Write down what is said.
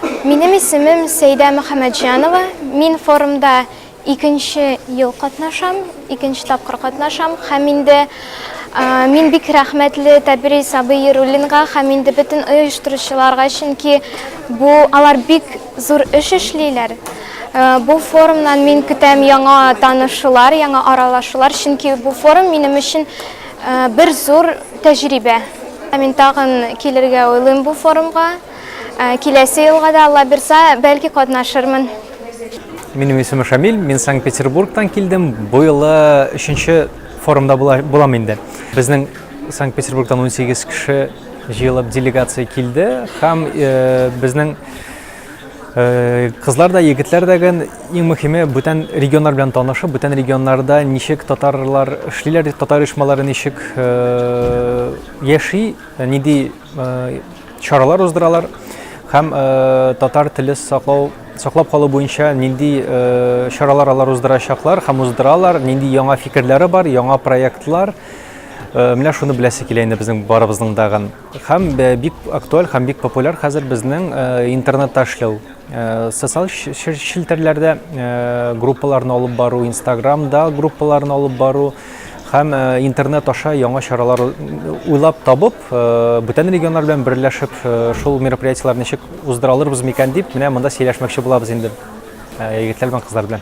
Минем исемем Сәйдә Мөхәммәтҗанова. Мин форумда икенче ел катнашам, икенче тапкыр катнашам һәм инде мин бик рәхмәтле Тәбрис абый Яруллинга һәм инде бөтен оештыручыларга, чөнки бу алар бик зур эш эшлиләр. Бу форумнан мин көтәм яңа танышулар, яңа аралашулар, чөнки бу форум минем өчен бер зур тәҗрибә. Мин тагын килергә уйлыйм бу форумга. Киләсе елга да, Алла бирса, бәлки катнашырмын. Минем исемем Шамил, мин Санкт-Петербургтан килдем. Бу юлы өченче форумда булам инде. Безнең Санкт-Петербургтан 18 кеше җыелып делегация килде һәм безнең кызлар да, егетләр дә ген иң мөһиме бүтән регионнар белән танышып, бүтән регионнарда ничек татарлар эшлиләр, татар оешмалары ничек яши, нинди чаралар уздыралар һәм татар теле саклау саклап калу буенча нинди чаралар алар уздырачаклар һәм уздыралар, нинди яңа фикерләре бар, яңа проектлар. Менә шуны беләсе килә инде безнең барыбызның дагын. Һәм бик актуаль һәм бик популяр хәзер безнең интернетта эшләү. Социаль челтәрләрдә группаларны алып бару, Инстаграмда группаларны алып бару һәм интернет аша яңа чаралар уйлап табып, бүтән регионнар белән берләшеп, шул мероприятиеләрне ничек уздыра алырбыз микән дип, менә монда сөйләшмәкче булабыз инде егетләр белән, кызлар белән.